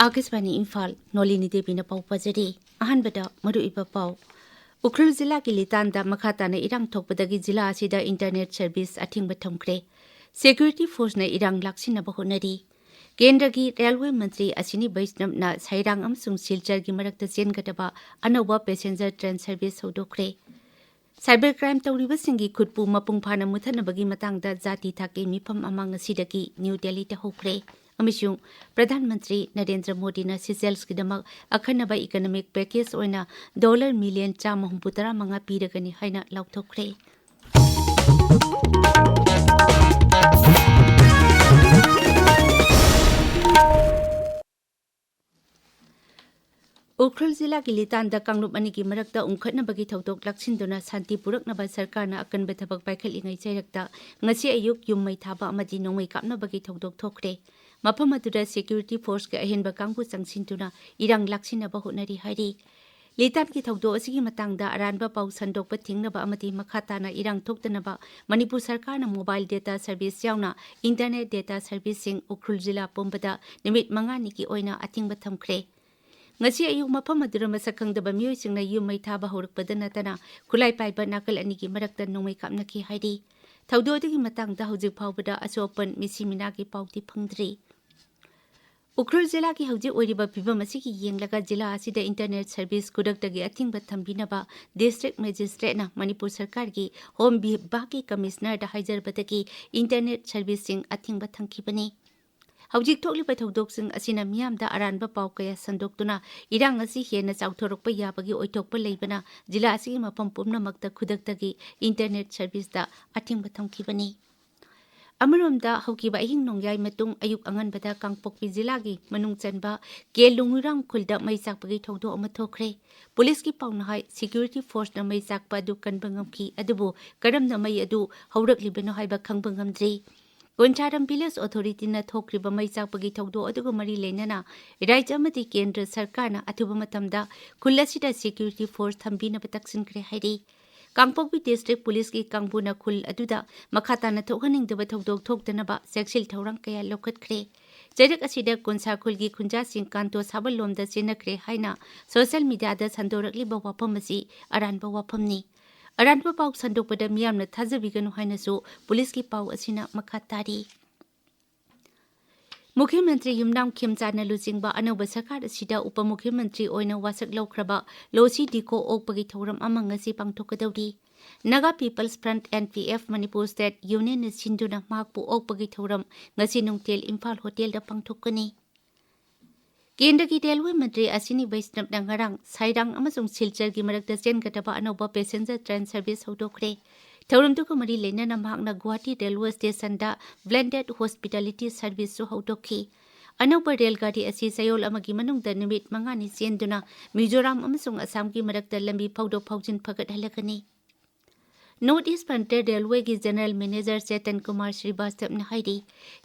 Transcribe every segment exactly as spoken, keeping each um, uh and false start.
ꯑꯥꯀꯥꯁꯕꯥꯅꯤ ꯏꯝꯐꯥꯜ, ꯅꯣꯂꯤꯅꯤ ꯗꯦꯕꯤꯅ ꯄꯥꯎ ꯄꯥꯖꯔꯤ꯫ ꯑꯍꯥꯟꯕꯗ ꯃꯔꯨꯑꯣꯏꯕ ꯄꯥꯎ꯫ ꯎꯈ꯭ꯔꯨꯜ ꯖꯤꯂꯥꯒꯤ ꯂꯤꯇꯥꯟꯗ ꯃꯈꯥ ꯇꯥꯅ ꯏꯔꯥꯡ ꯊꯣꯛꯄꯗꯒꯤ ꯖꯤꯂꯥ ꯑꯁꯤꯗ internet service ꯑꯊꯤꯡꯕ ꯊꯝꯈ꯭ꯔꯦ꯫ Security forceꯅ ꯏꯔꯥꯡ ꯂꯥꯛꯁꯤꯟꯅꯕ ꯍꯣꯠꯅꯔꯤ꯫ ꯀꯦꯟꯗ꯭ꯔꯒꯤ railway ꯃꯟꯇ꯭ꯔꯤ ꯑꯁꯤꯅꯤ ꯕꯩꯁꯅꯕꯅ ꯁꯩꯔꯥꯡ ꯑꯃꯁꯨꯡ ꯁꯤꯜꯆꯔꯒꯤ ꯃꯔꯛꯇ ꯆꯦꯟꯒꯗꯕ ꯑꯅꯧꯕ passenger train service ꯍꯧꯗꯣꯛꯈ꯭ꯔꯦ꯫ Cyber crime ꯇꯧꯔꯤꯕꯁꯤꯡꯒꯤ ꯈꯨꯠꯄꯨ ꯃꯄꯨꯡ ꯐꯥꯅ ꯃꯨꯊꯠꯅꯕꯒꯤ ꯃꯇꯥꯡꯗ ꯖꯥꯇꯤ ꯊꯥꯛꯀꯤ ꯃꯤꯐꯝ ꯑꯃ ꯉꯁꯤꯗꯒꯤ ꯅ꯭ꯌꯨ ꯗꯦꯜꯂꯤꯗ ꯍꯧꯈ꯭ꯔꯦ꯫ ꯑꯃꯁꯨꯡ ꯄ꯭ꯔꯙꯥꯟ ꯃꯟꯇ꯭ꯔꯤ ꯅꯔꯦꯟꯗ꯭ꯔ ꯃꯣꯗꯤꯅ ꯁꯤꯁꯦꯜꯁꯀꯤꯗꯃꯛ ꯑꯈꯟꯅꯕ economic package ꯑꯣꯏꯅ dollar million ꯆꯥꯝꯃ ꯍꯨꯝꯐꯨ ꯇꯔꯥ ꯃꯉꯥ ꯄꯤꯔꯒꯅꯤ ꯍꯥꯏꯅ ꯂꯥꯎꯊꯣꯛꯈ꯭ꯔꯦ꯫ ꯎꯈ꯭ꯔꯨꯜ ꯖꯤꯂꯥꯒꯤ ꯂꯤꯇꯥꯟꯗ ꯀꯥꯡꯂꯨꯞ ꯑꯅꯤꯒꯤ ꯃꯔꯛꯇ ꯎꯪꯈꯠꯅꯕꯒꯤ ꯊꯧꯗꯣꯛ ꯂꯥꯛꯁꯤꯟꯗꯨꯅ ꯁꯥꯟꯇꯤ ꯄꯨꯔꯛꯅꯕ ꯁꯔꯀꯥꯔꯅ ꯑꯀꯟꯕ ꯊꯕꯛ ꯄꯥꯏꯈꯠꯂꯤꯉꯩ ꯆꯩꯔꯛꯇ ꯉꯁꯤ ꯑꯌꯨꯛ ꯌꯨꯝ ꯃꯩ ꯊꯥꯕ ꯑꯃꯗꯤ ꯅꯣꯡꯃꯩ ꯀꯥꯞꯅꯕꯒꯤ ꯊꯧꯗꯣꯛ ꯊꯣꯛꯈ꯭ꯔꯦ꯫ ꯃꯐꯝ ꯑꯗꯨꯗ security forceꯀꯤ ꯑꯍꯦꯟꯕ ꯀꯥꯡꯕꯨ ꯆꯪꯁꯤꯟꯗꯨꯅ ꯏꯔꯥꯡ ꯂꯥꯛꯁꯤꯟꯅꯕ ꯍꯣꯠꯅꯔꯤ ꯍꯥꯏꯔꯤ꯫ ꯂꯤꯇꯥꯟꯒꯤ ꯊꯧꯗꯣꯛ ꯑꯁꯤꯒꯤ ꯃꯇꯥꯡꯗ ꯑꯔꯥꯟꯕ ꯄꯥꯎ ꯁꯟꯗꯣꯛꯄ ꯊꯤꯡꯅꯕ ꯑꯃꯗꯤ ꯃꯈꯥ ꯇꯥꯅ ꯏꯔꯥꯡ ꯊꯣꯛꯇꯅꯕ ꯃꯅꯤꯄꯨꯔ ꯁꯔꯀꯥꯔꯅ mobile data service ꯌꯥꯎꯅ internet data serviceꯁꯤꯡ ꯎꯈ꯭ꯔꯨꯜ ꯖꯤꯂꯥ ꯄꯨꯝꯕꯗ ꯅꯨꯃꯤꯠ ꯃꯉꯥꯅꯤꯒꯤ ꯑꯣꯏꯅ ꯑꯊꯤꯡꯕ ꯊꯝꯈ꯭ꯔꯦ꯫ ꯉꯁꯤ ꯑꯌꯨꯛ ꯃꯐꯝ ꯑꯗꯨꯗ ꯃꯁꯛ ꯈꯪꯗꯕ ꯃꯤꯑꯣꯏꯁꯤꯡꯅ ꯌꯨꯝ ꯃꯩ ꯊꯥꯕ ꯍꯧꯔꯛꯄꯗ ꯅꯠꯇꯅ ꯈꯨꯠꯂꯥꯏ ꯄꯥꯏꯕ ꯅꯥꯀꯜ ꯑꯅꯤꯒꯤ ꯃꯔꯛꯇ ꯅꯣꯡꯃꯩ ꯀꯥꯞꯅꯈꯤ ꯍꯥꯏꯔꯤ꯫ ꯊꯧꯗꯣꯛ ꯑꯗꯨꯒꯤ ꯃꯇꯥꯡꯗ ꯍꯧꯖꯤꯛ ꯐꯥꯎꯕꯗ ꯑꯁꯣꯛ ꯑꯄꯟ ꯃꯤꯁꯤ ꯃꯤꯅꯥꯒꯤ ꯄꯥꯎꯗꯤ ꯐꯪꯗ꯭ꯔꯤ꯫ ꯎꯈ꯭ꯔꯨꯜ ꯖꯤꯂꯥꯒꯤ ꯍꯧꯖꯤꯛ ꯑꯣꯏꯔꯤꯕ ꯐꯤꯕꯝ ꯑꯁꯤꯒꯤ ꯌꯦꯡꯂꯒ ꯖꯤꯂꯥ ꯑꯁꯤꯗ internet service ꯈꯨꯗꯛꯇꯒꯤ ꯑꯊꯤꯡꯕ ꯊꯝꯕꯤꯅꯕ district magistrateꯅ ꯃꯅꯤꯄꯨꯔ ꯁꯔꯀꯥꯔꯒꯤ home ꯕꯤꯚꯥꯒꯀꯤ commissionerꯗ ꯍꯥꯏꯖꯔꯕꯗꯒꯤ internet serviceꯁꯤꯡ ꯑꯊꯤꯡꯕ ꯊꯝꯈꯤꯕꯅꯤ꯫ ꯍꯧꯖꯤꯛ ꯊꯣꯛꯂꯤꯕ ꯊꯧꯗꯣꯛꯁꯤꯡ ꯑꯁꯤꯅ ꯃꯤꯌꯥꯝꯗ ꯑꯔꯥꯟꯕ ꯄꯥꯎ ꯀꯌꯥ ꯁꯟꯗꯣꯛꯇꯨꯅ ꯏꯔꯥꯡ ꯑꯁꯤ ꯍꯦꯟꯅ ꯆꯥꯎꯊꯣꯔꯛꯄ ꯌꯥꯕꯒꯤ ꯑꯣꯏꯊꯣꯛꯄ ꯂꯩꯕꯅ ꯖꯤꯂꯥ ꯑꯁꯤꯒꯤ ꯃꯐꯝ ꯄꯨꯝꯅꯃꯛꯇ ꯈꯨꯗꯛꯇꯒꯤ internet serviceꯇ ꯑꯊꯤꯡꯕ ꯊꯝꯈꯤꯕꯅꯤ꯫ ꯑꯃꯔꯣꯝꯗ, ꯍꯧꯈꯤꯕ ꯑꯍꯤꯡ ꯅꯣꯡꯌꯥꯏ ꯃꯇꯨꯡ ꯑꯌꯨꯛ ꯑꯉꯟꯕꯗ ꯀꯥꯡꯄꯣꯛꯄꯤ ꯖꯤꯂꯥꯒꯤ ꯃꯅꯨꯡ ꯆꯟꯕ ꯀꯦ ꯂꯨꯡꯉꯨꯔꯥꯝ ꯈꯨꯜꯗ ꯃꯩ ꯆꯥꯛꯄꯒꯤ ꯊꯧꯗꯣꯛ ꯑꯃ ꯊꯣꯛꯈ꯭ꯔꯦ꯫ ꯄꯨꯂꯤꯁꯀꯤ ꯄꯥꯎꯅ ꯍꯥꯏ, security forceꯅ ꯃꯩ ꯆꯥꯛꯄ ꯑꯗꯨ ꯀꯟꯕ ꯉꯝꯈꯤ, ꯑꯗꯨꯕꯨ ꯀꯔꯝꯅ ꯃꯩ ꯑꯗꯨ ꯍꯧꯔꯛꯂꯤꯕꯅꯣ ꯍꯥꯏꯕ ꯈꯪꯕ ꯉꯝꯗ꯭ꯔꯤ꯫ ꯀꯣꯟꯁꯥꯔꯝ village authorityꯅ ꯊꯣꯛꯈ꯭ꯔꯤꯕ ꯃꯩ ꯆꯥꯛꯄꯒꯤ ꯊꯧꯗꯣꯛ ꯑꯗꯨꯒ ꯃꯔꯤ ꯂꯩꯅꯅ ꯔꯥꯖ꯭ꯌ ꯑꯃꯗꯤ ꯀꯦꯟꯗ꯭ꯔ ꯁꯔꯀꯥꯔꯅ ꯑꯊꯨꯕ ꯃꯇꯝꯗ ꯈꯨꯜ ꯑꯁꯤꯗ security force ꯊꯝꯕꯤꯅꯕ ꯇꯛꯁꯤꯟꯈ꯭ꯔꯦ ꯍꯥꯏꯔꯤ꯫ ꯀꯥꯡꯄꯣꯛꯄꯤ district ꯄꯨꯂꯤꯁꯀꯤ ꯀꯥꯡꯕꯨꯅ ꯈꯨꯜ ꯑꯗꯨꯗ ꯃꯈꯥ ꯇꯥꯅ ꯊꯣꯛꯍꯟꯅꯤꯡꯗꯕ ꯊꯧꯗꯣꯛ ꯊꯣꯛꯇꯅꯕ ꯆꯦꯛꯁꯤꯜ ꯊꯧꯔꯥꯡ ꯀꯌꯥ ꯂꯧꯈꯠꯈ꯭ꯔꯦ꯫ ꯆꯩꯔꯛ ꯑꯁꯤꯗ ꯀꯨꯟꯁꯥ ꯈꯨꯜꯒꯤ ꯈꯨꯟꯖꯥꯁꯤꯡ ꯀꯥꯟꯇꯣ ꯁꯥꯕꯜ ꯂꯣꯝꯗ ꯆꯦꯟꯅꯈ꯭ꯔꯦ ꯍꯥꯏꯅ ꯁꯣꯁꯤꯌꯦꯜ ꯃꯤꯗꯤꯌꯥꯗ ꯁꯟꯗꯣꯔꯛꯂꯤꯕ ꯋꯥꯐꯝ ꯑꯁꯤ ꯑꯔꯥꯟꯕ ꯋꯥꯐꯝꯅꯤ꯫ ꯑꯔꯥꯟꯕ ꯄꯥꯎ ꯁꯟꯗꯣꯛꯄꯗ ꯃꯤꯌꯥꯝꯅ ꯊꯥꯖꯕꯤꯒꯅꯨ ꯍꯥꯏꯅꯁꯨ ꯄꯨꯂꯤꯁꯀꯤ ꯄꯥꯎ ꯑꯁꯤꯅ ꯃꯈꯥ ꯇꯥꯔꯤ꯫ ꯃꯨꯈ꯭ꯌ ꯃꯟꯇ꯭ꯔꯤ ꯌꯨꯝꯅꯥꯝ ꯈꯦꯝꯆꯥꯟꯅ ꯂꯨꯆꯤꯡꯕ ꯑꯅꯧꯕ ꯁꯔꯀꯥꯔ ꯑꯁꯤꯗ ꯎꯄ ꯃꯨꯈ꯭ꯌ ꯃꯟꯇ꯭ꯔꯤ ꯑꯣꯏꯅ ꯋꯥꯁꯛ ꯂꯧꯈ꯭ꯔꯕ ꯂꯣꯁꯤ ꯗꯤꯀꯣ ꯑꯣꯛꯄꯒꯤ ꯊꯧꯔꯝ ꯑꯃ ꯉꯁꯤ ꯄꯥꯡꯊꯣꯛꯀꯗꯧꯔꯤ꯫ Naga peoples front, N P F, Manipur state ꯌꯨꯅꯤꯌꯟꯅ ꯁꯤꯟꯗꯨꯅ ꯃꯍꯥꯛꯄꯨ ꯑꯣꯛꯄꯒꯤ ꯊꯧꯔꯝ ꯉꯁꯤ ꯅꯨꯡꯊꯤꯜ ꯏꯝꯐꯥꯜ ꯍꯣꯇꯦꯜꯗ ꯄꯥꯡꯊꯣꯛꯀꯅꯤ꯫ ꯀꯦꯟꯗ꯭ꯔꯒꯤ ꯔꯦꯜꯋꯦ ꯃꯟꯇ꯭ꯔꯤ ꯑꯁꯤꯅꯤ ꯕꯩꯁꯅꯕꯅ ꯉꯔꯥꯡ ꯁꯥꯏꯔꯥꯡ ꯑꯃꯁꯨꯡ ꯁꯤꯜꯆꯔꯒꯤ ꯃꯔꯛꯇ ꯆꯦꯟꯒꯗꯕ ꯑꯅꯧꯕ ꯄꯦꯁꯦꯟꯖꯔ ꯇ꯭ꯔꯦꯟ ꯁꯔꯚꯤꯁ ꯍꯧꯗꯣꯛꯈ꯭ꯔꯦ꯫ ꯊꯧꯔꯝꯗꯨꯒ ꯃꯔꯤ ꯂꯩꯅꯅ ꯃꯍꯥꯛꯅ ꯒꯨꯋꯥꯍꯥꯇꯤ ꯔꯦꯜꯋꯦ ꯁ꯭ꯇꯦꯁꯟꯗ blended hospitality ꯁꯔꯚꯤꯁꯁꯨ ꯍꯧꯗꯣꯛꯈꯤ꯫ ꯑꯅꯧꯕ ꯔꯦꯜꯒꯥꯔꯤ ꯑꯁꯤ ꯆꯌꯣꯜ ꯑꯃꯒꯤ ꯃꯅꯨꯡꯗ ꯅꯨꯃꯤꯠ ꯃꯉꯥꯅꯤ ꯆꯦꯟꯗꯨꯅ ꯃꯤꯖꯣꯔꯥꯝ ꯑꯃꯁꯨꯡ ꯑꯁꯥꯝꯒꯤ ꯃꯔꯛꯇ ꯂꯝꯕꯤ ꯐꯥꯎꯗꯣꯛ ꯐꯥꯎꯖꯤꯟ ꯐꯒꯠꯍꯜꯂꯒꯅꯤ꯫ North East Frontier ꯔꯦꯜꯋꯦꯒꯤ ꯖꯦꯅꯔꯦꯜ ꯃꯦꯅꯦꯖꯔ ꯆꯦꯇꯟ ꯀꯨꯃꯥꯔ ꯁ꯭ꯔꯤꯕꯥꯁꯇꯕꯅ ꯍꯥꯏꯔꯤ,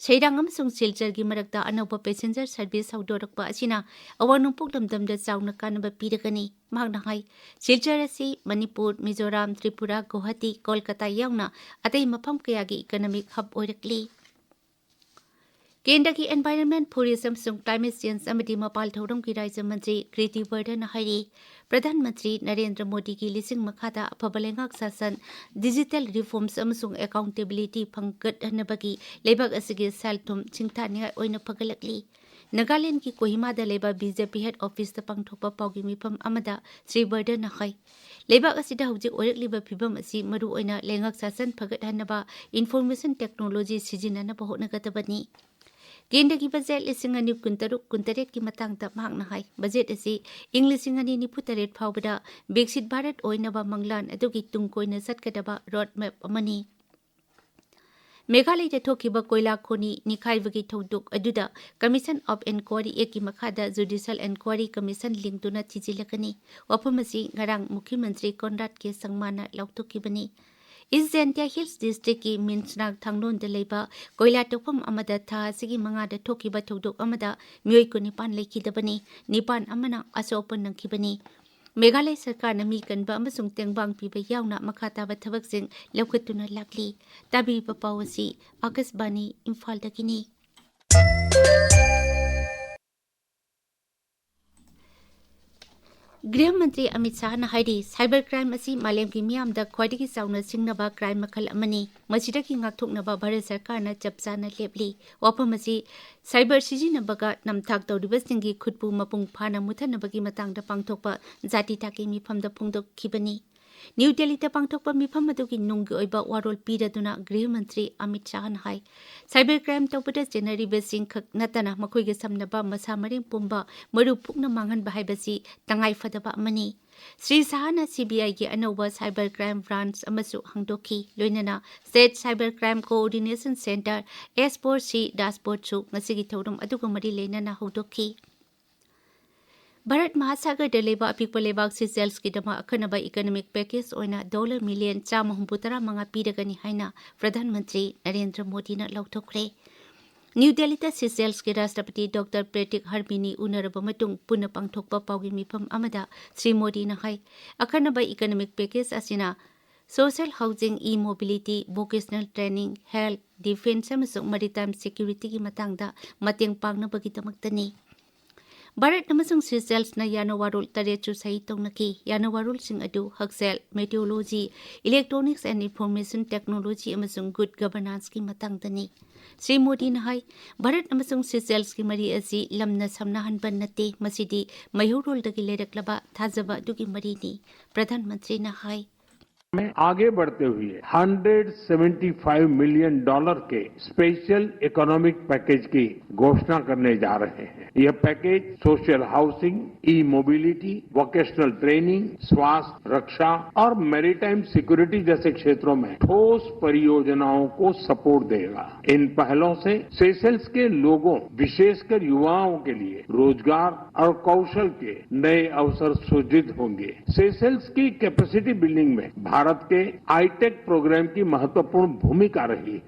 ꯁꯩꯔꯥꯡ ꯑꯃꯁꯨꯡ ꯁꯤꯜꯆꯔꯒꯤ ꯃꯔꯛꯇ ꯑꯅꯧꯕ ꯄꯦꯁꯦꯟꯖꯔ ꯁꯔꯚꯤꯁ ꯍꯧꯗꯣꯔꯛꯄ ꯑꯁꯤꯅ ꯑꯋꯥꯡ ꯅꯣꯡꯄꯣꯛ ꯂꯝꯗꯝꯗ ꯆꯥꯎꯅ ꯀꯥꯟꯅꯕ ꯄꯤꯔꯒꯅꯤ꯫ ꯃꯍꯥꯛꯅ ꯍꯥꯏ, ꯁꯤꯜꯆꯔ ꯑꯁꯤ ꯃꯅꯤꯄꯨꯔ, ꯃꯤꯖꯣꯔꯥꯝ, ꯇ꯭ꯔꯤꯄꯨꯔꯥ, ꯒꯨꯋꯥꯍꯥꯇꯤ, ꯀꯣꯜꯀꯇꯥ ꯌꯥꯎꯅ ꯑꯇꯩ ꯃꯐꯝ ꯀꯌꯥꯒꯤ ꯏꯀꯣꯅꯣꯃꯤꯛ ꯍꯕ ꯑꯣꯏꯔꯛꯂꯤ꯫ ꯀꯦꯟꯗ꯭ꯔꯒꯤ Environment, Forest ꯑꯃꯁꯨꯡ Climate Change ꯑꯃꯗꯤ ꯃꯄꯥꯜ ꯊꯧꯔꯝꯒꯤ ꯔꯥꯖ꯭ꯌ ꯃꯟꯇ꯭ꯔꯤ ꯀ꯭ꯔꯤꯇꯤ ꯕꯔꯙꯟꯅ ꯍꯥꯏꯔꯤ, ꯄ꯭ꯔꯙꯥꯟ ꯃꯟꯇ꯭ꯔꯤ ꯅꯔꯦꯟꯗ꯭ꯔ ꯃꯣꯗꯤꯒꯤ ꯂꯤꯁꯤꯡ ꯃꯈꯥꯗ ꯑꯐꯕ ꯂꯩꯉꯥꯛ ꯁꯥꯁꯟ, digital reforms ꯑꯃꯁꯨꯡ accountability ꯐꯪꯒꯠꯍꯟꯅꯕꯒꯤ ꯂꯩꯕꯥꯛ ꯑꯁꯤꯒꯤ ꯁꯦꯜ ꯊꯨꯝ ꯁꯤꯡꯊꯥꯅꯤꯡꯉꯥꯏ ꯑꯣꯏꯅ ꯐꯒꯠꯂꯛꯂꯤ꯫ ꯅꯥꯒꯥꯂꯦꯟꯗꯒꯤ ꯀꯣꯍꯤꯃꯥꯗ ꯂꯩꯕ B J P head officeꯇ ꯄꯥꯡꯊꯣꯛꯄ ꯄꯥꯎꯒꯤ ꯃꯤꯐꯝ ꯑꯃꯗ ꯁ꯭ꯔꯤ ꯕꯔꯙꯟꯅ ꯍꯥꯏ, ꯂꯩꯕꯥꯛ ꯑꯁꯤꯗ ꯍꯧꯖꯤꯛ ꯑꯣꯏꯔꯛꯂꯤꯕ ꯐꯤꯚꯝ ꯑꯁꯤ ꯃꯔꯨꯑꯣꯏꯅ ꯂꯩꯉꯥꯛ ꯁꯥꯁꯟ ꯐꯒꯠꯍꯟꯅꯕ information technology ꯁꯤꯖꯤꯟꯅꯅꯕ ꯍꯣꯠꯅꯒꯗꯕꯅꯤ꯫ ꯀꯦꯟꯗ꯭ꯔꯒꯤ ꯕꯖꯦꯠ ꯂꯤꯁꯤꯡ ꯑꯅꯤ ꯀꯨꯟꯇꯔꯨꯛ ꯀꯨꯟꯇꯔꯦꯠꯀꯤ ꯃꯇꯥꯡꯗ ꯃꯍꯥꯛꯅ ꯍꯥꯏ, ꯕꯖꯦꯠ ꯑꯁꯤ ꯏꯪ ꯂꯤꯁꯤꯡ ꯑꯅꯤ ꯅꯤꯐꯨ ꯇꯔꯦꯠ ꯐꯥꯎꯕꯗ ꯕꯤꯛꯁꯤꯠ ꯚꯥꯔꯠ ꯑꯣꯏꯅꯕ ꯃꯪꯂꯥꯟ ꯑꯗꯨꯒꯤ ꯇꯨꯡ ꯀꯣꯏꯅ ꯆꯠꯀꯗꯕ road map ꯑꯃꯅꯤ꯫ ꯃꯦꯘꯥꯂꯌꯗ ꯊꯣꯛꯈꯤꯕ ꯀꯣꯏꯂꯥ ꯈꯣꯅꯤ ꯅꯤꯈꯥꯏꯕꯒꯤ ꯊꯧꯗꯣꯛ ꯑꯗꯨꯗ Commission of Inquiry Actꯀꯤ ꯃꯈꯥꯗ Judicial Inquiry Commission ꯂꯤꯡꯗꯨꯅ ꯊꯤꯖꯤꯜꯂꯒꯅꯤ꯫ ꯋꯥꯐꯝ ꯑꯁꯤ ꯉꯔꯥꯡ ꯃꯨꯈ꯭ꯌ ꯃꯟꯇ꯭ꯔꯤ ꯀꯣꯟꯔꯥꯗ ꯀꯦ ꯁꯪꯃꯥꯅ ꯂꯥꯎꯊꯣꯛꯈꯤꯕꯅꯤ꯫ East Jaintia Hills Districtꯀꯤ ꯃꯤꯟꯁꯅꯥꯛ ꯊꯥꯡꯂꯣꯟꯗ ꯂꯩꯕ ꯀꯣꯏꯂꯥ ꯇꯧꯐꯝ ꯑꯃꯗ ꯊꯥ ꯑꯁꯤꯒꯤ ꯃꯉꯥꯗ ꯊꯣꯛꯈꯤꯕ ꯊꯧꯗꯣꯛ ꯑꯃꯗ ꯃꯤꯑꯣꯏ ꯀꯨꯟꯅꯤꯄꯥꯟ ꯂꯩꯈꯤꯗꯕꯅꯤ, ꯅꯤꯄꯥꯟ ꯑꯃꯅ ꯑꯁꯣꯛ ꯑꯄꯟ ꯅꯪꯈꯤꯕꯅꯤ꯫ ꯃꯦꯘꯥꯂꯌ ꯁꯔꯀꯥꯔꯅ ꯃꯤ ꯀꯟꯕ ꯑꯃꯁꯨꯡ ꯇꯦꯡꯕꯥꯡ ꯄꯤꯕ ꯌꯥꯎꯅ ꯃꯈꯥ ꯇꯥꯕ ꯊꯕꯛꯁꯤꯡ ꯂꯧꯈꯠꯇꯨꯅ ꯂꯥꯛꯂꯤ꯫ ꯇꯥꯕꯤꯔꯤꯕ ꯄꯥꯎ ꯑꯁꯤ ꯑꯥꯀꯥꯁꯕꯥꯅꯤ ꯏꯝꯐꯥꯜꯗꯒꯤꯅꯤ꯫ ꯒ꯭ꯔꯤꯍ ꯃꯟꯇ꯭ꯔꯤ ꯑꯃꯤꯠ ꯁꯥꯍꯅ ꯍꯥꯏꯔꯤ, cyber crime ꯑꯁꯤ ꯃꯥꯂꯦꯝꯒꯤ ꯃꯤꯌꯥꯝꯗ ꯈ꯭ꯋꯥꯏꯗꯒꯤ ꯆꯥꯎꯅ ꯁꯤꯡꯅꯕ crime ꯃꯈꯜ ꯑꯃꯅꯤ꯫ ꯃꯁꯤꯗꯒꯤ ꯉꯥꯛꯊꯣꯛꯅꯕ ꯚꯥꯔꯠ ꯁꯔꯀꯥꯔꯅ ꯆꯞ ꯆꯥꯅ ꯂꯦꯞꯂꯤ꯫ ꯋꯥꯐꯝ ꯑꯁꯤ cyber ꯁꯤꯖꯤꯟꯅꯕꯒ ꯅꯝꯊꯥꯛ ꯇꯧꯔꯤꯕꯁꯤꯡꯒꯤ ꯈꯨꯠꯄꯨ ꯃꯄꯨꯡ ꯐꯥꯅ ꯃꯨꯠꯊꯠꯅꯕꯒꯤ ꯃꯇꯥꯡꯗ ꯄꯥꯡꯊꯣꯛꯄ ꯖꯥꯇꯤ ꯊꯥꯛꯀꯤ ꯃꯤꯐꯝꯗ ꯐꯣꯡꯗꯣꯛꯈꯤꯕꯅꯤ꯫ ꯅ꯭ꯌꯨ ꯗꯦꯜꯂꯤꯗ ꯄꯥꯡꯊꯣꯛꯄ ꯃꯤꯐꯝ ꯑꯗꯨꯒꯤ ꯅꯨꯡꯒꯤ ꯑꯣꯏꯕ ꯋꯥꯔꯣꯜ ꯄꯤꯔꯗꯨꯅ ꯒ꯭ꯔꯤꯍ ꯃꯟꯇ꯭ꯔꯤ ꯑꯃꯤꯠ ꯁꯥꯍꯅ ꯍꯥꯏ, cyber crime ꯇꯧꯕꯗ ꯆꯦꯟꯅꯔꯤꯕꯁꯤꯡ ꯈꯛ ꯅꯠꯇꯅ ꯃꯈꯣꯏꯒ ꯁꯝꯅꯕ ꯃꯁꯥ ꯃꯔꯦꯡ ꯄꯨꯝꯕ ꯃꯔꯨ ꯄꯨꯛꯅ ꯃꯥꯡꯍꯟꯕ ꯍꯥꯏꯕꯁꯤ ꯇꯉꯥꯏꯐꯗꯕ ꯑꯃꯅꯤ꯫ ꯁ꯭ꯔꯤ ꯁꯥꯍꯅ CBIꯒꯤ ꯑꯅꯧꯕ cyber crime branch ꯑꯃꯁꯨ ꯍꯥꯡꯗꯣꯛꯈꯤ꯫ ꯂꯣꯏꯅꯅ State Cyber Crime Coordination Centre, S four C dashboardꯁꯨ ꯉꯁꯤꯒꯤ ꯊꯧꯔꯝ ꯑꯗꯨꯒ ꯃꯔꯤ ꯂꯩꯅꯅ ꯍꯧꯗꯣꯛꯈꯤ꯫ ꯚꯥꯔꯠ ꯃꯍꯥꯁꯥꯒꯔꯗ ꯂꯩꯕ ꯑꯄꯤꯛꯄ ꯂꯩꯕꯥꯛ ꯁꯤꯁꯦꯜꯁꯀꯤꯗꯃꯛ ꯑꯈꯟꯅꯕ economic package ꯑꯣꯏꯅ ꯗꯣꯂꯔ ꯃꯤꯂꯤꯌꯟ ꯆꯥꯝꯃ ꯍꯨꯝꯐꯨ ꯇꯔꯥ ꯃꯉꯥ ꯄꯤꯔꯒꯅꯤ ꯍꯥꯏꯅ ꯄ꯭ꯔꯙꯥꯟ ꯃꯟꯇ꯭ꯔꯤ ꯅꯔꯦꯟꯗ꯭ꯔ ꯃꯣꯗꯤꯅ ꯂꯥꯎꯊꯣꯛꯈ꯭ꯔꯦ꯫ ꯅ꯭ꯌꯨ ꯗꯦꯜꯂꯤꯗ ꯁꯤꯁꯦꯜꯁꯀꯤ ꯔꯥꯁꯇ꯭ꯔꯄꯇꯤ ꯗꯣꯛꯇꯔ ꯄ꯭ꯔꯦꯇꯤꯛ ꯍꯔꯃꯤꯅꯤ ꯎꯅꯔꯕ ꯃꯇꯨꯡ ꯄꯨꯟꯅ ꯄꯥꯡꯊꯣꯛꯄ ꯄꯥꯎꯒꯤ ꯃꯤꯐꯝ ꯑꯃꯗ ꯁ꯭ꯔꯤ ꯃꯣꯗꯤꯅ ꯍꯥꯏ, ꯑꯈꯟꯅꯕ economic package ꯑꯁꯤꯅ social housing, e-mobility, vocational training, health, defence ꯑꯃꯁꯨꯡ maritime securityꯒꯤ ꯃꯇꯥꯡꯗ ꯃꯇꯦꯡ ꯄꯥꯡꯅꯕꯒꯤꯗꯃꯛꯇꯅꯤ꯫ ꯚꯥꯔꯠ ꯑꯃꯁꯨꯡ ꯁꯤꯁꯦꯜꯁꯅ ꯌꯥꯅꯋꯥꯔꯣꯜ ꯇꯔꯦꯠꯁꯨ ꯁꯍꯤ ꯇꯧꯅꯈꯤ꯫ ꯌꯥꯅꯋꯥꯔꯣꯜꯁꯤꯡ ꯑꯗꯨ ꯍꯛꯁꯦꯜ, meteorology, electronics and information technology ꯑꯃꯁꯨꯡ good governanceꯀꯤ ꯃꯇꯥꯡꯗꯅꯤ꯫ ꯁ꯭ꯔꯤ ꯃꯣꯗꯤꯅ ꯍꯥꯏ, ꯚꯥꯔꯠ ꯑꯃꯁꯨꯡ ꯁꯤꯁꯦꯜꯁꯀꯤ ꯃꯔꯤ ꯑꯁꯤ ꯂꯝꯅ ꯁꯝꯅꯍꯟꯕ ꯅꯠꯇꯦ, ꯃꯁꯤꯗꯤ ꯃꯩꯍꯧꯔꯣꯜꯗꯒꯤ ꯂꯩꯔꯛꯂꯕ ꯊꯥꯖꯕ ꯑꯗꯨꯒꯤ ꯃꯔꯤꯅꯤ꯫ ꯄ꯭ꯔꯙꯥꯟ ꯃꯟꯇ꯭ꯔꯤꯅ ꯍꯥꯏ, में आगे बढ़ते हुए hundred seventy five million dollar के स्पेशल इकोनॉमिक पैकेज की घोषणा करने जा रहे हैं। यह पैकेज सोशल हाउसिंग, ई मोबिलिटी, वोकेशनल ट्रेनिंग, स्वास्थ्य, रक्षा और मैरीटाइम सिक्योरिटी जैसे क्षेत्रों में ठोस परियोजनाओं को सपोर्ट देगा। इन पहलों से सेशल्स के लोगों, विशेषकर युवाओं के लिए रोजगार और कौशल के नए अवसर सृजित होंगे। सेशल्स की कैपेसिटी बिल्डिंग में भारत के आईटेक प्रोग्राम की महत्वपूर्ण भूमिका रही है।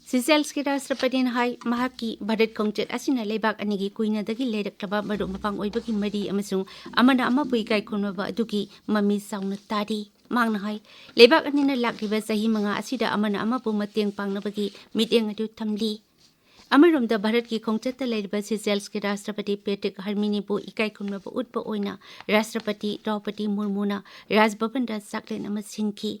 ꯁꯤꯁꯦꯜꯁꯀꯤ ꯔꯥꯁꯇ꯭ꯔꯄꯇꯤꯅ ꯍꯥꯏ, ꯃꯍꯥꯛꯀꯤ ꯚꯥꯔꯠ ꯈꯣꯡꯆꯠ ꯑꯁꯤꯅ ꯂꯩꯕꯥꯛ ꯑꯅꯤꯒꯤ ꯀꯨꯏꯅꯗꯒꯤ ꯂꯩꯔꯛꯂꯕ ꯃꯔꯨꯞ ꯃꯄꯥꯡ ꯑꯣꯏꯕꯒꯤ ꯃꯔꯤ ꯑꯃꯁꯨꯡ ꯑꯃꯅ ꯑꯃꯕꯨ ꯏꯀꯥꯏ ꯈꯨꯝꯅꯕ ꯑꯗꯨꯒꯤ ꯃꯃꯤ ꯆꯥꯎꯅ ꯇꯥꯔꯤ꯫ ꯃꯍꯥꯛꯅ ꯍꯥꯏ, ꯂꯩꯕꯥꯛ ꯑꯅꯤꯅ ꯂꯥꯛꯂꯤꯕ ꯆꯍꯤ ꯃꯉꯥ ꯑꯁꯤꯗ ꯑꯃꯅ ꯑꯃꯕꯨ ꯃꯇꯦꯡ ꯄꯥꯡꯅꯕꯒꯤ ꯃꯤꯠꯌꯦꯡ ꯑꯗꯨ ꯊꯝꯂꯤ꯫ ꯑꯃꯔꯣꯝꯗ, ꯚꯥꯔꯠꯀꯤ ꯈꯣꯡꯆꯠꯇ ꯂꯩꯔꯤꯕ ꯁꯤꯁꯦꯜꯁꯀꯤ ꯔꯥꯁꯇ꯭ꯔꯄꯇꯤ ꯄꯦꯇ꯭ꯔꯤꯛ ꯍꯔꯃꯤꯅꯤꯕꯨ ꯏꯀꯥꯏ ꯈꯨꯝꯅꯕ ꯎꯠꯄ ꯑꯣꯏꯅ ꯔꯥꯁꯇ꯭ꯔꯄꯇꯤ ꯗ꯭ꯔꯧꯄꯗꯤ ꯃꯨꯔꯃꯨꯅ ꯔꯥꯖꯚꯕꯟꯗ ꯆꯥꯛꯂꯦꯟ ꯑꯃ ꯁꯤꯟꯈꯤ꯫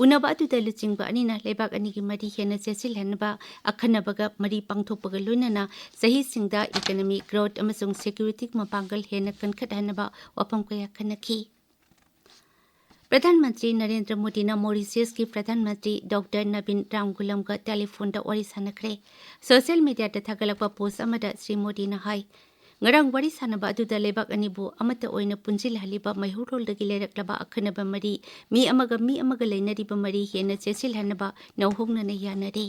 ꯎꯅꯕ ꯑꯗꯨꯗ ꯂꯨꯆꯤꯡꯕ ꯑꯅꯤꯅ ꯂꯩꯕꯥꯛ ꯑꯅꯤꯒꯤ ꯃꯔꯤ ꯍꯦꯟꯅ ꯆꯦꯠꯁꯤꯜꯍꯟꯅꯕ, ꯑꯈꯟꯅꯕꯒ ꯃꯔꯤ ꯄꯥꯡꯊꯣꯛꯄꯒ ꯂꯣꯏꯅꯅ ꯆꯍꯤꯁꯤꯡꯗ economic growth ꯑꯃꯁꯨꯡ security ꯃꯄꯥꯡꯒꯜ ꯍꯦꯟꯅ ꯀꯟꯈꯠꯍꯟꯅꯕ ꯋꯥꯐꯝ ꯀꯌꯥ ꯈꯟꯅꯈꯤ꯫ ꯄ꯭ꯔꯙꯥꯟ ꯃꯟꯇ꯭ꯔꯤ ꯅꯔꯦꯟꯗ꯭ꯔ ꯃꯣꯗꯤꯅ ꯃꯣꯔꯤꯁꯤꯌꯁꯀꯤ ꯄ꯭ꯔꯙꯥꯟ ꯃꯟꯇ꯭ꯔꯤ ꯗꯣꯛꯇꯔ ꯅꯕꯤꯟ ꯔꯥꯝꯒꯨꯂꯝꯒ ꯇꯦꯂꯤꯐꯣꯟꯗ ꯋꯥꯔꯤ ꯁꯥꯟꯅꯈ꯭ꯔꯦ꯫ ꯁꯣꯁꯤꯌꯦꯜ ꯃꯤꯗꯤꯌꯥꯗ ꯊꯥꯒꯠꯂꯛꯄ ꯄꯣꯁ ꯑꯃꯗ ꯁ꯭ꯔꯤ ꯃꯣꯗꯤꯅ ꯍꯥꯏ, ꯉꯔꯥꯡ ꯋꯥꯔꯤ ꯁꯥꯟꯅꯕ ꯑꯗꯨꯗ ꯂꯩꯕꯥꯛ ꯑꯅꯤꯕꯨ ꯑꯃꯠꯇ ꯑꯣꯏꯅ ꯄꯨꯟꯁꯤꯜꯍꯜꯂꯤꯕ ꯃꯩꯍꯧꯔꯣꯜꯗꯒꯤ ꯂꯩꯔꯛꯂꯕ ꯑꯈꯟꯅꯕ ꯃꯔꯤ, ꯃꯤ ꯑꯃꯒ ꯃꯤ ꯑꯃꯒ ꯂꯩꯅꯔꯤꯕ ꯃꯔꯤ ꯍꯦꯟꯅ ꯆꯦꯠꯁꯤꯜꯍꯟꯅꯕ ꯅꯧꯍꯧꯅꯅ ꯌꯥꯅꯔꯦ꯫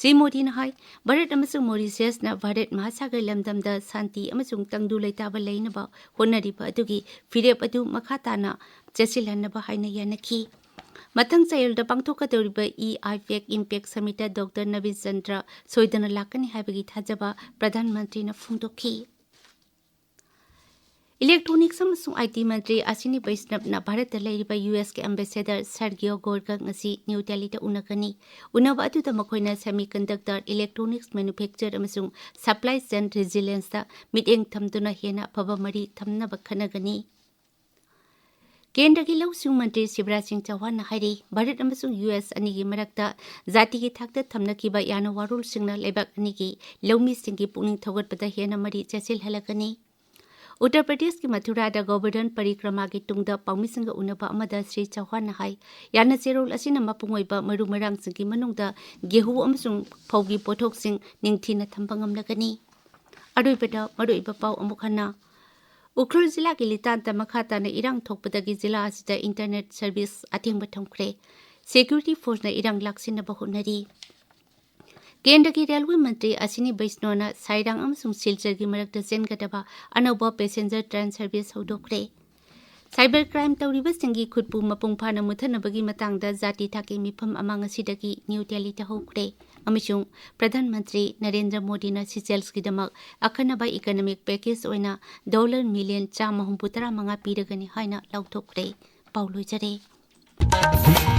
ꯁ꯭ꯔꯤ ꯃꯣꯗꯤꯅ ꯍꯥꯏ, ꯚꯥꯔꯠ ꯑꯃꯁꯨꯡ ꯃꯣꯔꯤꯁꯤꯌꯁꯅ ꯚꯥꯔꯠ ꯃꯍꯥꯁꯥꯒꯔ ꯂꯝꯗꯝꯗ ꯁꯥꯟꯇꯤ ꯑꯃꯁꯨꯡ ꯇꯪꯗꯨ ꯂꯩꯇꯥꯕ ꯂꯩꯅꯕ ꯍꯣꯠꯅꯔꯤꯕ ꯑꯗꯨꯒꯤ ꯐꯤꯔꯦꯞ ꯑꯗꯨ ꯃꯈꯥ ꯇꯥꯅ ꯆꯦꯠꯁꯤꯜꯍꯟꯅꯕ ꯍꯥꯏꯅ ꯌꯥꯅꯈꯤ꯫ ꯃꯊꯪ ꯆꯌꯣꯜꯗ ꯄꯥꯡꯊꯣꯛꯀꯗꯧꯔꯤꯕ ꯏ ꯑꯥꯏ ꯄꯦꯛ ꯏꯝꯄꯦꯛ ꯁꯃꯤꯠꯇ ꯗꯣꯛꯇꯔ ꯅꯕꯤꯟ ꯆꯟꯗ꯭ꯔ ꯁꯣꯏꯗꯅ ꯂꯥꯛꯀꯅꯤ ꯍꯥꯏꯕꯒꯤ ꯊꯥꯖꯕ ꯄ꯭ꯔꯙꯥꯟ ꯃꯟꯇ꯭ꯔꯤꯅ ꯐꯣꯡꯗꯣꯛꯈꯤ꯫ ꯏꯂꯦꯛꯇ꯭ꯔꯣꯅꯤꯛꯁ ꯑꯃꯁꯨꯡ ꯑꯥꯏ ꯇꯤ ꯃꯟꯇ꯭ꯔꯤ ꯑꯁꯤꯅꯤ ꯕꯩꯁꯅꯕꯅ ꯚꯥꯔꯠꯇ ꯂꯩꯔꯤꯕ ꯌꯨ ꯑꯦꯁꯀꯤ ꯑꯦꯝꯕꯦꯁꯦꯗꯔ ꯁꯔꯒꯤꯌꯣ ꯒꯣꯔꯒ ꯉꯁꯤ ꯅ꯭ꯌꯨ ꯗꯦꯜꯂꯤꯗ ꯎꯅꯒꯅꯤ꯫ ꯎꯅꯕ ꯑꯗꯨꯗ ꯃꯈꯣꯏꯅ semiconductor, electronics manufacture ꯑꯃꯁꯨꯡ supply chain resilienceꯇ ꯃꯤꯠꯌꯦꯡ ꯊꯝꯗꯨꯅ ꯍꯦꯟꯅ ꯑꯐꯕ ꯃꯔꯤ ꯊꯝꯅꯕ ꯈꯟꯅꯒꯅꯤ꯫ ꯀꯦꯟꯗ꯭ꯔꯒꯤ ꯂꯧꯁꯤꯡ ꯃꯟꯇ꯭ꯔꯤ ꯁꯤꯕꯔꯥꯖ ꯁꯤꯡ ꯆꯧꯍꯥꯟꯅ ꯍꯥꯏꯔꯤ, ꯚꯥꯔꯠ ꯑꯃꯁꯨꯡ ꯌꯨ ꯑꯦꯁ ꯑꯅꯤꯒꯤ ꯃꯔꯛꯇ ꯖꯥꯇꯤꯒꯤ ꯊꯥꯛꯇ ꯊꯝꯅꯈꯤꯕ ꯌꯥꯅ ꯋꯥꯔꯣꯜꯁꯤꯡꯅ ꯂꯩꯕꯥꯛ ꯑꯅꯤꯒꯤ ꯂꯧꯃꯤꯁꯤꯡꯒꯤ ꯄꯨꯛꯅꯤꯡ ꯊꯧꯒꯠꯄꯗ ꯍꯦꯟꯅ ꯃꯔꯤ ꯆꯦꯠꯁꯤꯜꯍꯜꯂꯛꯀꯅꯤ꯫ ꯎꯠꯇꯔ ꯄ꯭ꯔꯗꯦꯁꯀꯤ ꯃꯊꯨꯔꯥꯗ ꯒꯣꯕꯔꯙꯟ ꯄꯔꯤꯀ꯭ꯔꯃꯥꯒꯤ ꯇꯨꯡꯗ ꯄꯥꯎꯃꯤꯁꯤꯡꯒ ꯎꯅꯕ ꯑꯃꯗ ꯁ꯭ꯔꯤ ꯆꯧꯍꯥꯟꯅ ꯍꯥꯏ, ꯌꯥꯅ ꯆꯦꯔꯣꯜ ꯑꯁꯤꯅ ꯃꯄꯨꯡ ꯑꯣꯏꯕ ꯃꯔꯨ ꯃꯔꯥꯡꯁꯤꯡꯒꯤ ꯃꯅꯨꯡꯗ ꯒꯦꯍꯨ ꯑꯃꯁꯨꯡ ꯐꯧꯒꯤ ꯄꯣꯠꯊꯣꯛꯁꯤꯡ ꯅꯤꯡꯊꯤꯅ ꯊꯝꯕ ꯉꯝꯂꯒꯅꯤ꯫ ꯑꯔꯣꯏꯕꯗ ꯃꯔꯨꯑꯣꯏꯕ ꯄꯥꯎ ꯑꯃꯨꯛ ꯍꯟꯅ꯫ ꯎꯈ꯭ꯔꯨꯜ ꯖꯤꯂꯥꯒꯤ ꯂꯤꯇꯥꯟꯗ ꯃꯈꯥ ꯇꯥꯅ ꯏꯔꯥꯡ ꯊꯣꯛꯄꯗꯒꯤ ꯖꯤꯂꯥ ꯑꯁꯤꯗ internet service ꯑꯊꯤꯡꯕ ꯊꯝꯈ꯭ꯔꯦ꯫ Security forceꯅ ꯏꯔꯥꯡ ꯂꯥꯛꯁꯤꯟꯅꯕ ꯍꯣꯠꯅꯔꯤ꯫ ꯀꯦꯟꯗ꯭ꯔꯒꯤ ꯔꯦꯜꯋꯦ ꯃꯟꯇ꯭ꯔꯤ ꯑꯁꯤꯅꯤ ꯕꯩꯁꯅꯣꯅ ꯁꯥꯏꯔꯥꯡ ꯑꯃꯁꯨꯡ ꯁꯤꯜꯆꯔꯒꯤ ꯃꯔꯛꯇ ꯆꯦꯟꯒꯗꯕ ꯑꯅꯧꯕ passenger train service ꯍꯧꯗꯣꯛꯈ꯭ꯔꯦ꯫ Cyber crime ꯇꯧꯔꯤꯕꯁꯤꯡꯒꯤ ꯈꯨꯠꯄꯨ ꯃꯄꯨꯡ ꯐꯥꯅ ꯃꯨꯠꯊꯅꯕꯒꯤ ꯃꯇꯥꯡꯗ ꯖꯥꯇꯤ ꯊꯥꯛꯀꯤ ꯃꯤꯐꯝ ꯑꯃ ꯉꯁꯤꯗꯒꯤ ꯅ꯭ꯌꯨ ꯗꯦꯜꯂꯤꯗ ꯍꯧꯈ꯭ꯔꯦ ꯑꯃꯁꯨꯡ ꯄ꯭ꯔꯙꯥꯟ ꯃꯟꯇ꯭ꯔꯤ ꯅꯔꯦꯟꯗ꯭ꯔ ꯃꯣꯗꯤꯅ ꯁꯤꯁꯦꯜꯁꯀꯤꯗꯃꯛ ꯑꯈꯟꯅꯕ economic package ꯑꯣꯏꯅ dollar million ꯆꯥꯝꯃ ꯍꯨꯝꯐꯨ ꯇꯔꯥ ꯃꯉꯥ ꯄꯤꯔꯒꯅꯤ ꯍꯥꯏꯅ ꯂꯥꯎꯊꯣꯛꯈ꯭ꯔꯦ꯫ ꯄꯥꯎ ꯂꯣꯏꯖꯔꯦ꯫